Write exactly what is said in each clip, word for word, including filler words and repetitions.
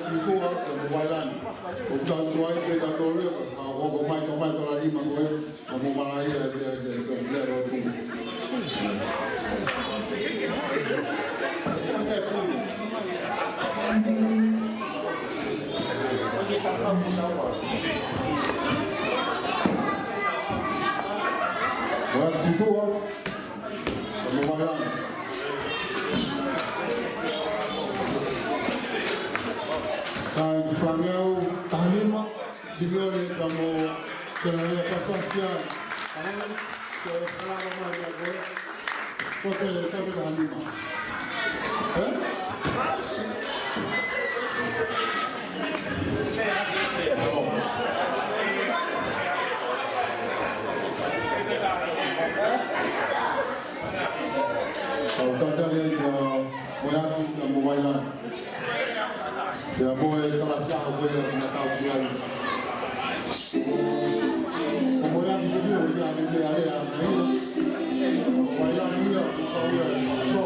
Sīkua, ko Vailani. ʻOku tau tuai pē tautolu ia, ka ʻoku ʻomai, ʻomai ʻa e lima ko ē, ka mou mālō ia, ia, ia, ia, ia, ia, ia. Vailani Sīkua. Ka mou mālō. Ka ʻi he fāngeau tahanima, Simione ka mo Senalia Pasasian. Alana, ko e kalama mai ia ko ē. Ko e, ko e tahanima. Ē? Kau tatali ai kia Moeaki, kia Movailani. Kia Moe, kalasi ʻaho ko ia ʻoku na tau ki ai. Ko Moeaki ko ia, ia, ia, ia, ia, ia. Movailani ia, ko ia, so.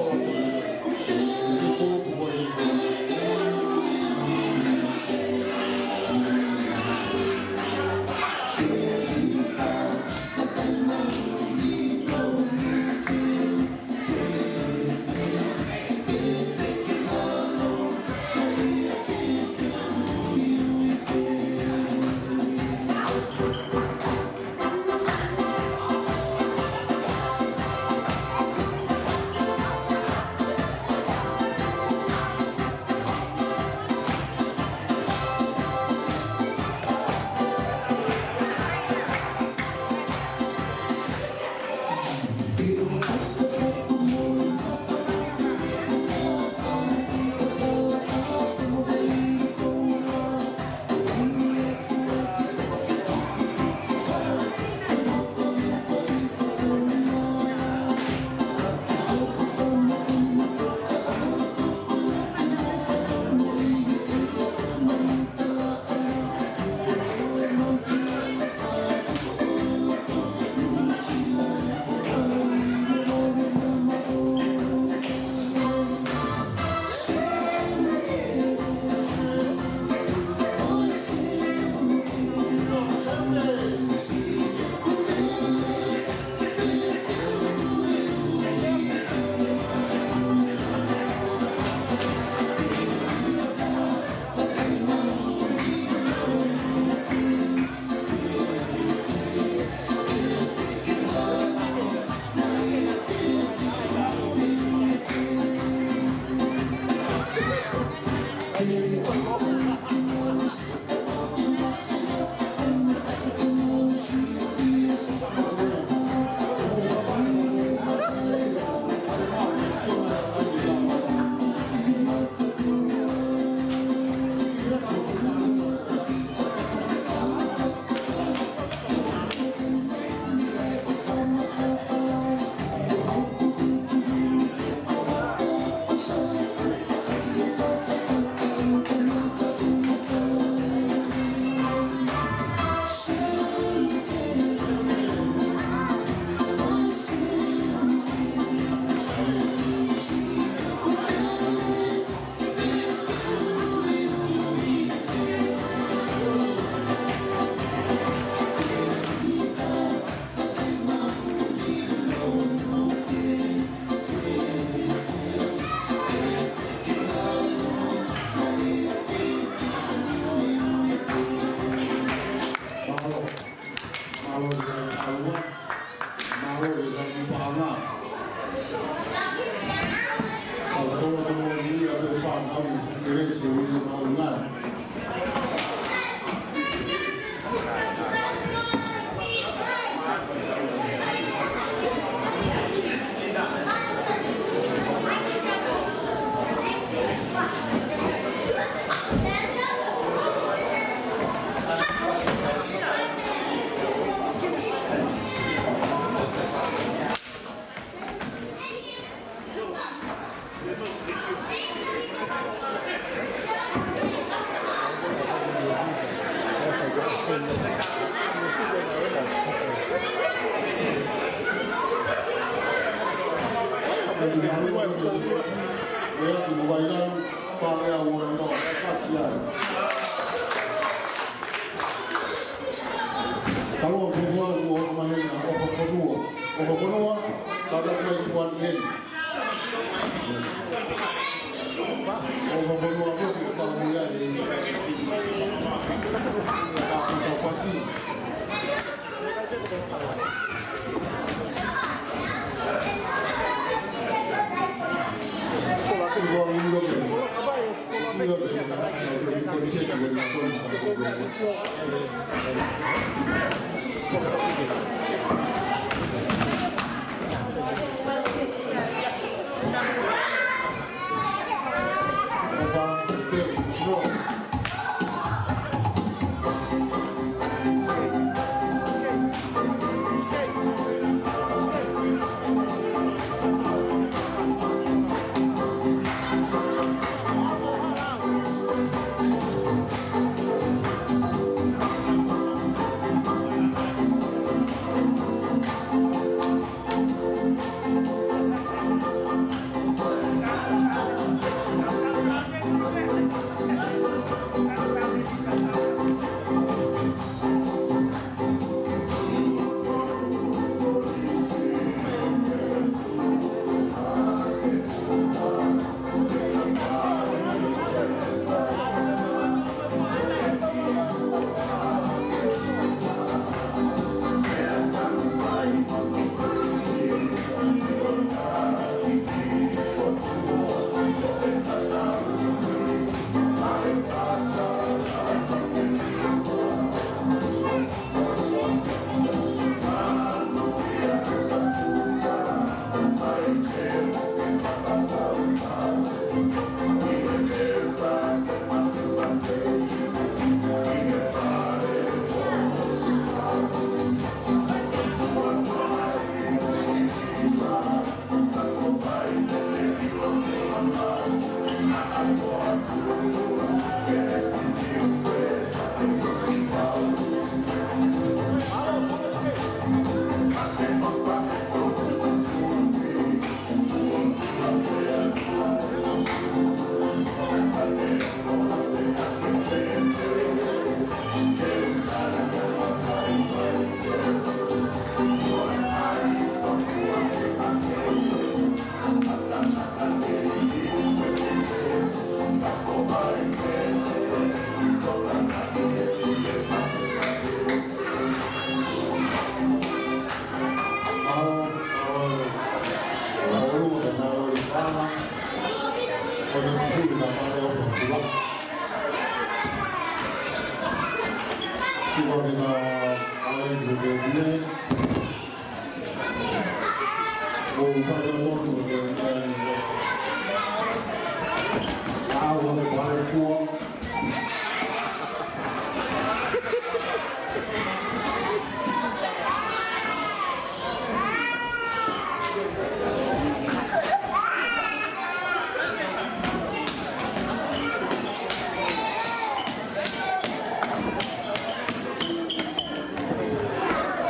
Mālō. Mālō e kāinga. Mālō e kāinga. Kau tolo tolo ni ia pē fānau, Kelesi, ui se mālō ngai. Pāngeau ua noa, kasi ai. Talo o Puhua ua mahina, ʻOfa Fonua. ʻOfa Fonua, tau mai kuan eni. ʻOfa Fonua, ko e tau mai ai. Tau pasi.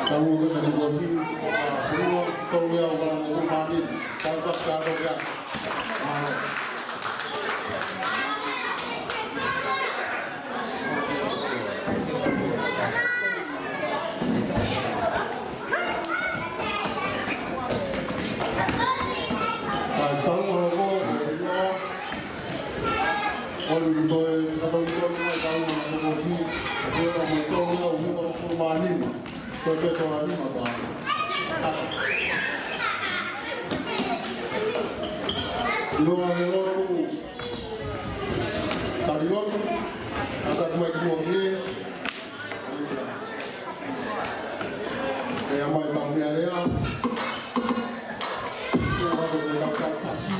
Tau ō ki he kuasi, ʻa, Fonua, tau ia ʻo Fonua, ko mani, tau ka ka ko ia. Kae tau ō, ō, ō, ō. ʻOku toe, ka tau toe mai tau ō, ō, ō, si, ʻo ō mai tau ō, ō, ō, ō, mani. Ko e petoa ni mata. Noa he lotu. Tali lotu. Ata kuma i mua ki. E ama e tau mea lea. Ko e tau tau pasi.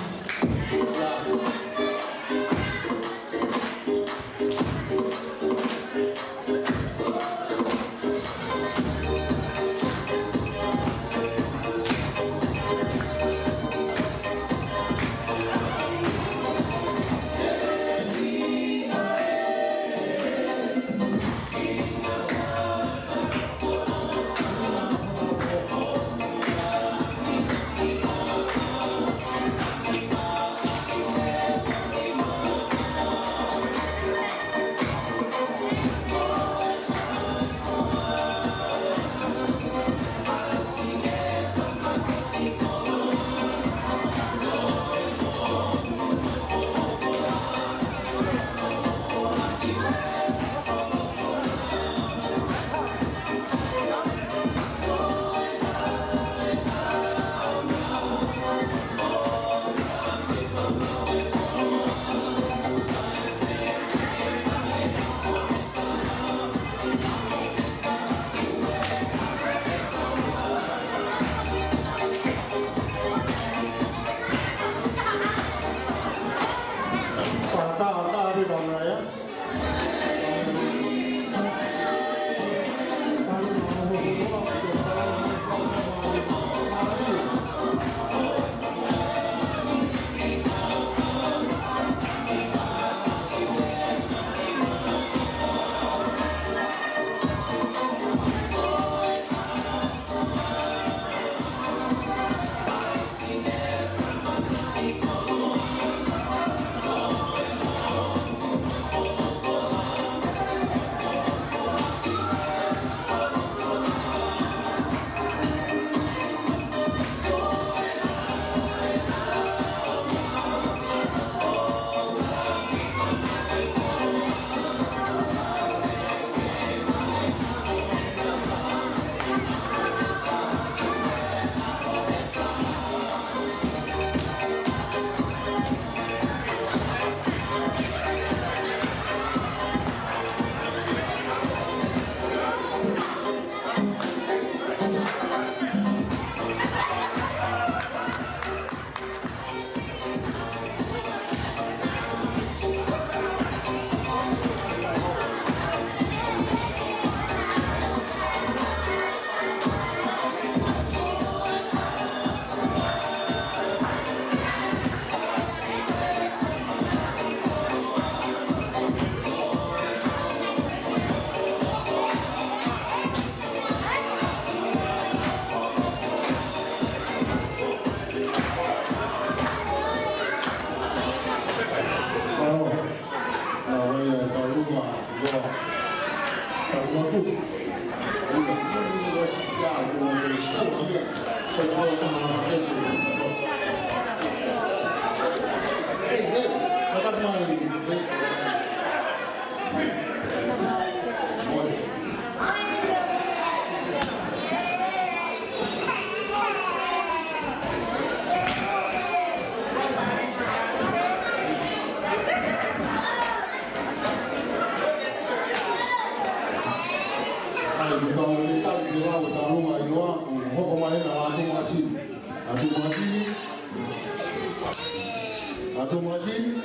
Atu masini.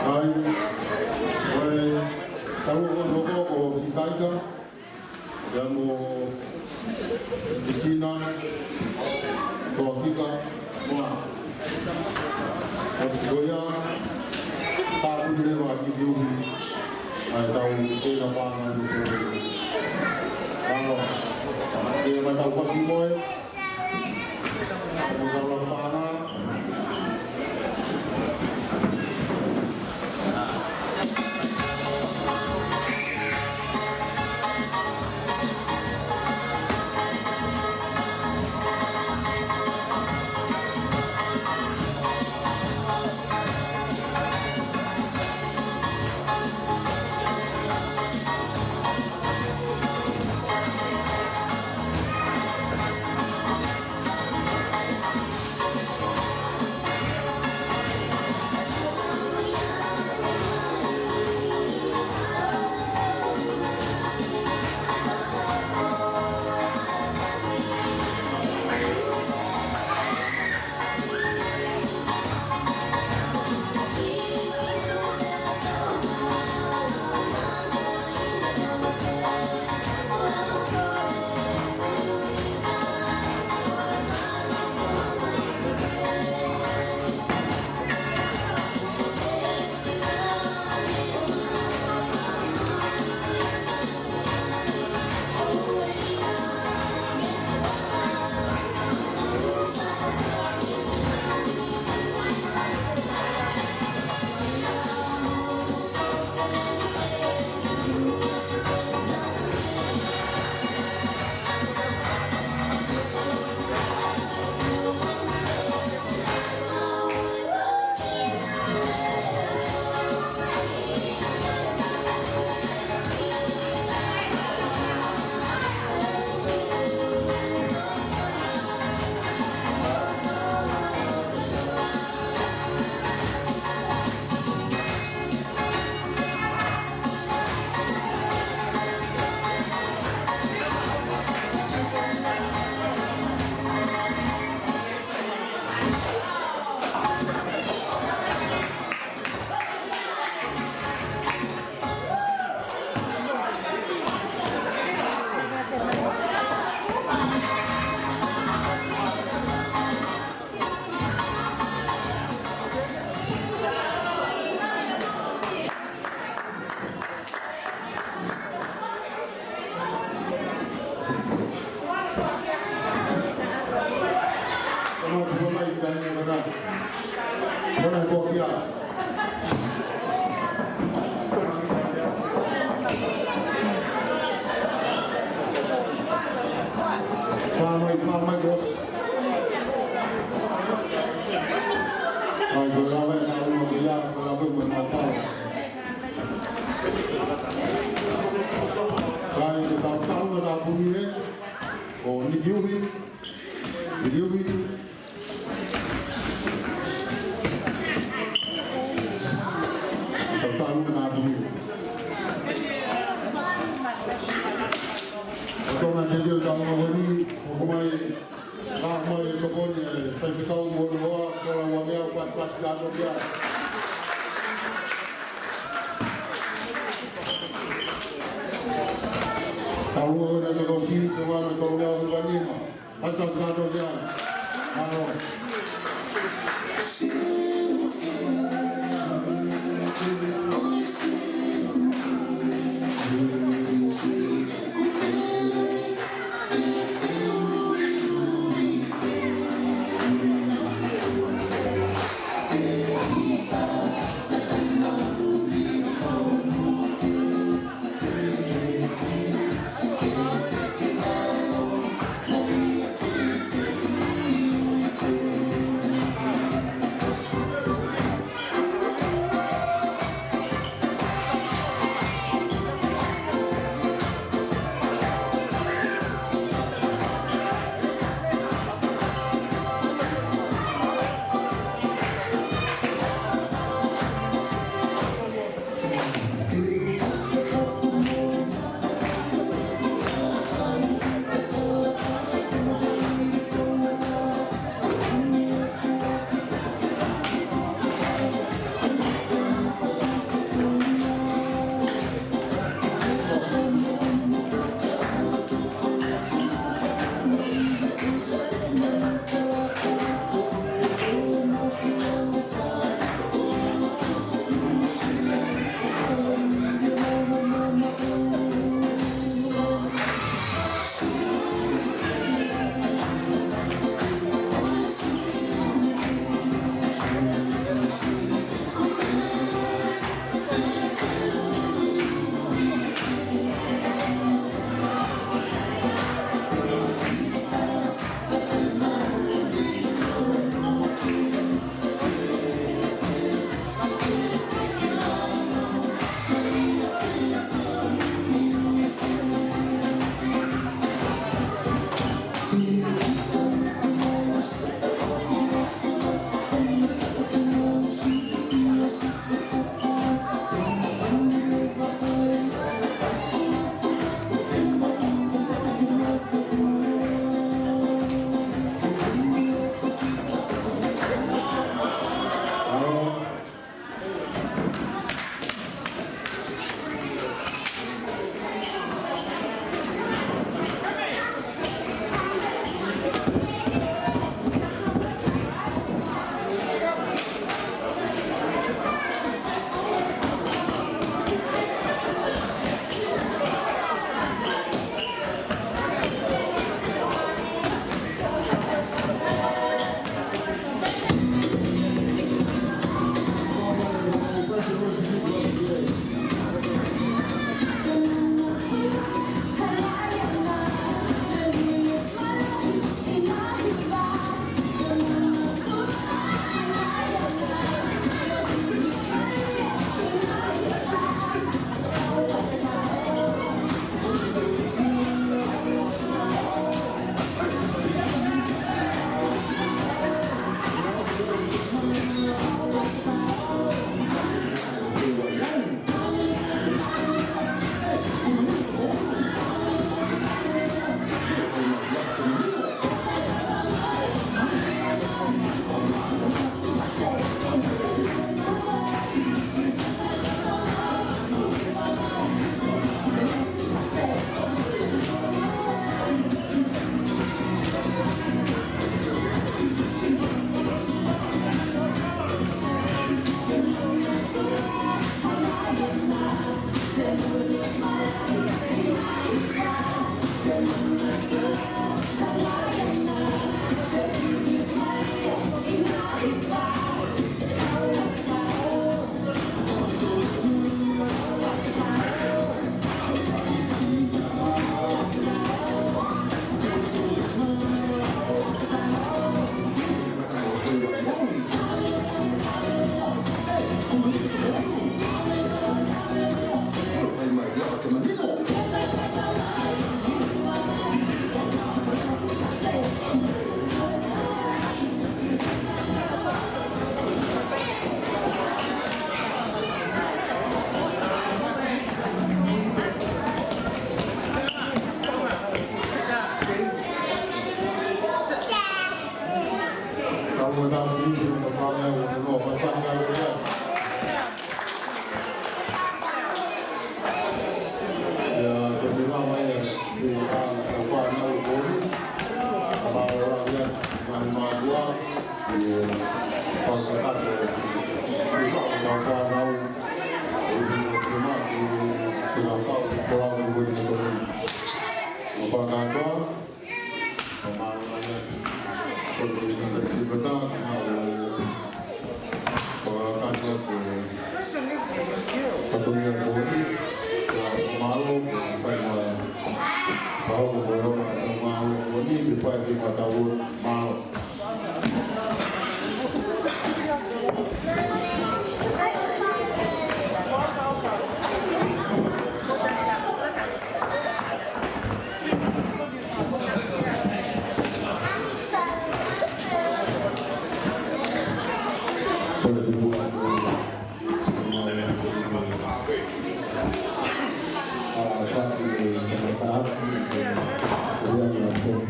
ʻAi, ʻo e, tau ko hoko ko Sikaisa, ia mo Isina, ko Kika, Moa. ʻOsi ko ia, ka ʻoku leva ki te uhi, ʻa e tau e na pānga ni ko. Ano, e mai tau pasi moe, mo tau la pānga. Tonga te dio tau ngawani, ʻoku mai, ka mai e tokoni e faifekau mo noa, ko la wa mea, pas, pas, ka to kia. Tau ngawani te kosi, te wa me tau ngawani wa nima. Hasta se kātoa ki ai. Mālō.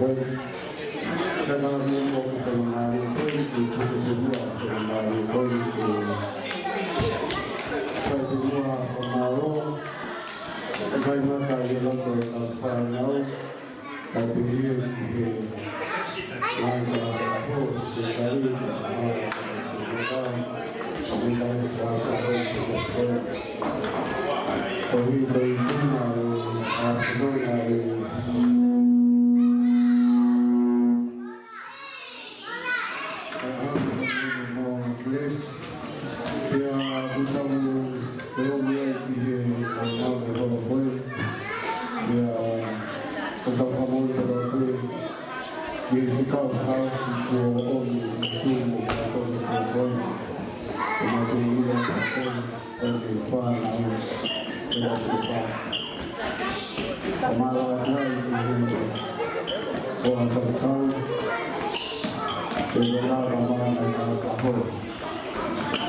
Ka tau mo mo ko ko mali ko i ke ko ko se mua ko mali ko i ke. Ka te mua ko malo. Ka i mata i lo ko ka fanau. Ka te he ki he. Mai ka sa ko se ka i ka. Ka i ka sa ko se ka. Ko i ko i kuma i a no i a i. Pea ʻoku tau ʻi he ʻaho ko ē. Pea ʻoku tau fakamolemole atu ki he kau kaosi kuo ʻomi Sīsū mo kau kaosi kuo ʻomi. Pea te ila ʻo e fānau, ʻo e fānau. ʻO mālō atu ai ki he hoa fakakau, ʻo e lava mana ka saho.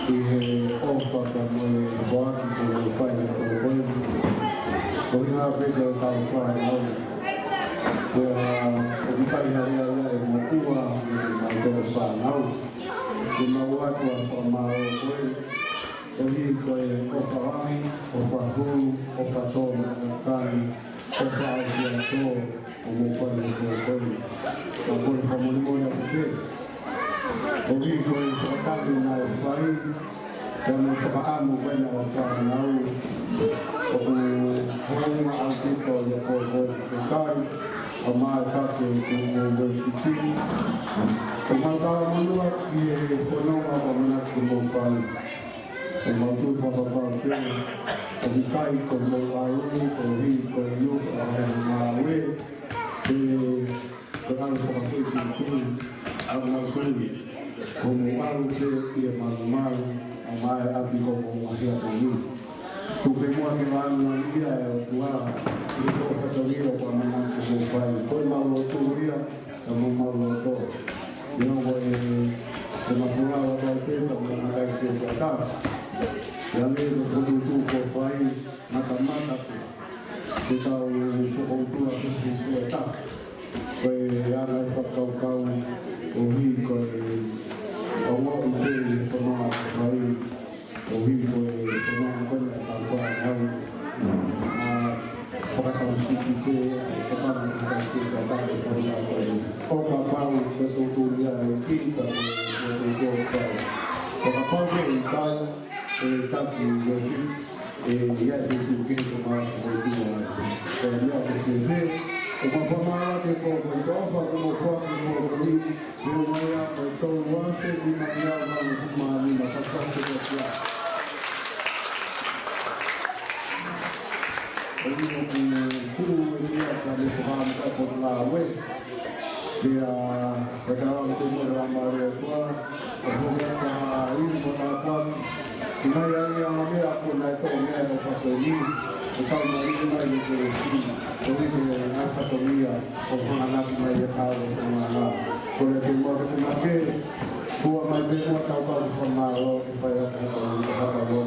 ʻI he ʻofa ka mo e foaki kuo fai ʻe he kau. Ko e ʻuhinga pē ko e kau fānau. Pea ʻoku ʻikai ha lea ia ʻe moʻua, ʻe mautolu fānau. Ke mau ʻoatu ʻa e fakamālō ko ē. Koeʻuhi ko e ʻofa lahi, ʻofa hulu, ʻofa tō matakani, ʻofa ʻaufia tō, ʻo mou fai he pō ko ē. Ka ko e fakamolemole atu pē. Koeʻuhi ko e fakatali naʻe fai, pea mo e fakaʻamu ko ē naʻe fānau. ʻOku hounga ʻaupito ia ko e ko e fakatali, ʻa mai ka ke ku mo mo fiti. ʻOku mau talamonū atu ki he fononga ʻoku mau ʻamanaki ke mou fai. ʻOku mau tui fakapapau pē, ʻoku ʻikai ko hoʻomou ʻalu, koeʻuhi ko e ʻuhinga ʻo e ngāue, ʻe, ko e ʻalu fakafoʻituitui, ʻa mau tui, ko hoʻomou ʻalu pē ʻi he malumalu, ʻa mai ʻapi ko hoʻomou mahia ko ni. Tuku pē muʻa ke lanu ʻa ia ʻe ʻOtua, ʻi he fatongia ʻoku ʻamanaki ke mou fai. Ko e mau lotu ia, ka mo mau loto. Neongo e, e mapula o tau pē, ka mo makai se kata. Ia me ko fotu tu ko fai, mata mata pē. Ke tau fokotua ke fotu e ta. Ko e anga e fakakaukau, koeʻuhi ko e, ʻo mo i te, ko ma fai. ʻOku ʻi he fononga ko eni ʻa e kau fānau, ʻa e fakatau sipi pē, ʻa e tokanga ki he kau sipi ka tau fononga ko eni. ʻO kapau ko e tuʻutuʻuni ʻa e ʻEiki, ka ko e tuʻutuʻuni ʻa e ʻEiki. ʻO kapau ko e ʻikai, ʻe taki uefi, ʻe ia ʻe tuʻu ke he tokanga ko e tuʻu ai. Ko ia ko e tuʻu pē, ʻo ma fakamālō atu ko e ʻofa, ko e ʻofa, ko e ʻofa, Pea mai ʻa e tolu afe nima nima nima nima, ka ka te ka tia. ʻE ʻi ʻoku kū e tia ka me ko hā me ka ko ngāue. Pea, pea ka ʻoku te mo la ma le kua, ka ko ka ka i mo ka kua. ʻI mai ai ʻa e meʻa ko ena ʻe tō meʻa ʻo ka ko ni, ʻo tau mai ʻi mai ʻi te le si, ʻo ʻi te na ka tō meʻa, ʻo ko na na ki mai ʻa kau ʻo ko na na. Ko le te mo ke te ma ke, kua mai te mo tau ka ko ma lo, ke pai ʻa ka ko ni, ka ka lo.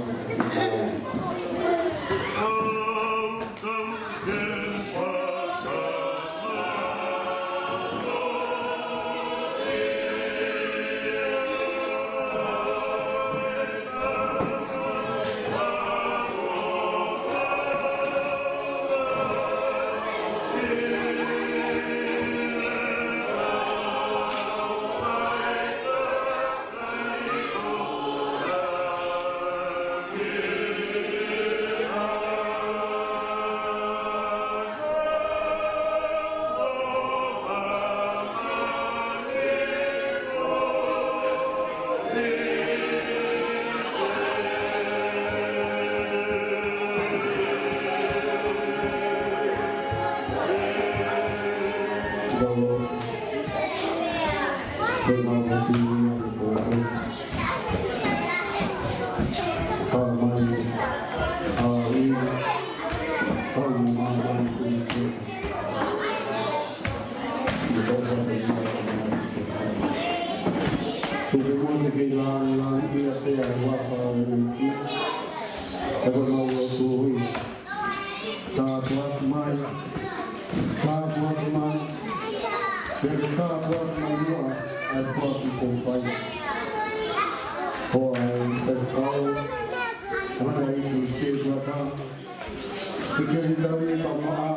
Sekelitali, kae ʻumaʻā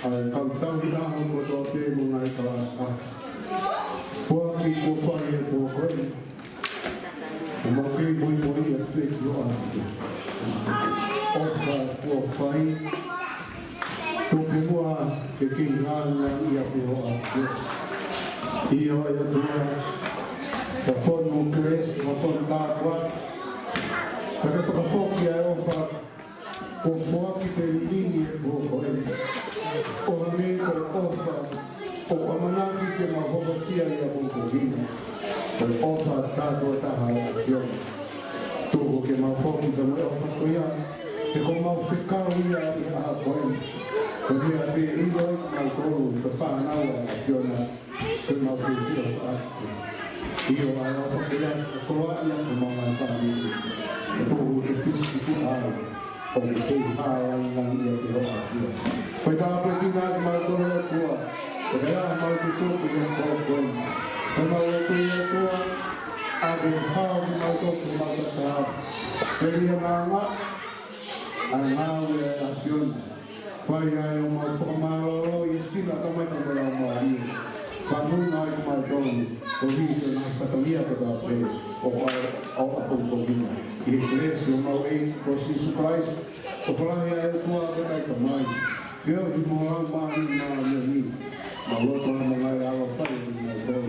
ʻa e kau tauhi ʻaho kotoa pē mo e ngaahi kalasi ʻaho. Foaki kuo fai e pō ko eni, ʻoku mau kei muimui atu pē ki hoʻo ʻAfio. ʻOfa kuo fai, tuku ke muʻa ke kei ngāueʻaki hoʻo ʻAfio. ʻIo ʻe ʻOtua, fakafonu kelesi, fakafonu tāpuaki, kae fakafoki ʻa e ʻofa kuo foaki pē ʻi he pō ko eni. ʻOfa, ko e ʻofa ʻoku ʻamanaki ke mau hokosia ʻi he pongipongi ni, ko e ʻofa tāpuekina ʻa e ʻAfiona. Tuku ke mau foki pē mo e ʻofa ko ia, he ko homau fekau ia ʻi he ʻaho ko eni. Ko e meʻa pē ʻe ʻilo ai kimautolu ko e fānau ʻa e ʻAfiona, ko ʻemau kei fie ʻofa atu. ʻIo, ʻa e ʻofa ko ia ʻoku koloaʻia ʻaki homau ngaahi fāmili. Ko e tuku ke fisi ki tuʻa ai, ʻoku kei hālangilangiʻia ki hoʻo ʻAfio. Ko e tāpuekina kimautolu ʻe ʻOtua, ʻo ke ʻai homau tutuki ʻi he pō ko eni. Ko ʻemau lotu ʻe ʻOtua, ʻa ke hao kimautolu ki homau tataau. Ke lia ngāngā ʻa e ngāue ʻa e ʻAfiona. Fai ai ʻemau fakamālōlō ʻi he sino ʻo e Tamai, ko e Laumālie Māʻoniʻoni. Fanongo ai kimautolu koeʻuhi ko e ngaahi fatongia kotoa pē ʻo e ʻaho, ʻo e pongipongi ni. ʻI he kelesi ʻo homau ʻEiki ko Sīsū Kalaisi, ko e ʻofa lahi ʻa e ʻOtua ko e Tamai, feohi mo e Laumālie Māʻoniʻoni, mo e loto mo e ngaahi ʻaloʻofa ʻo e ʻOtua.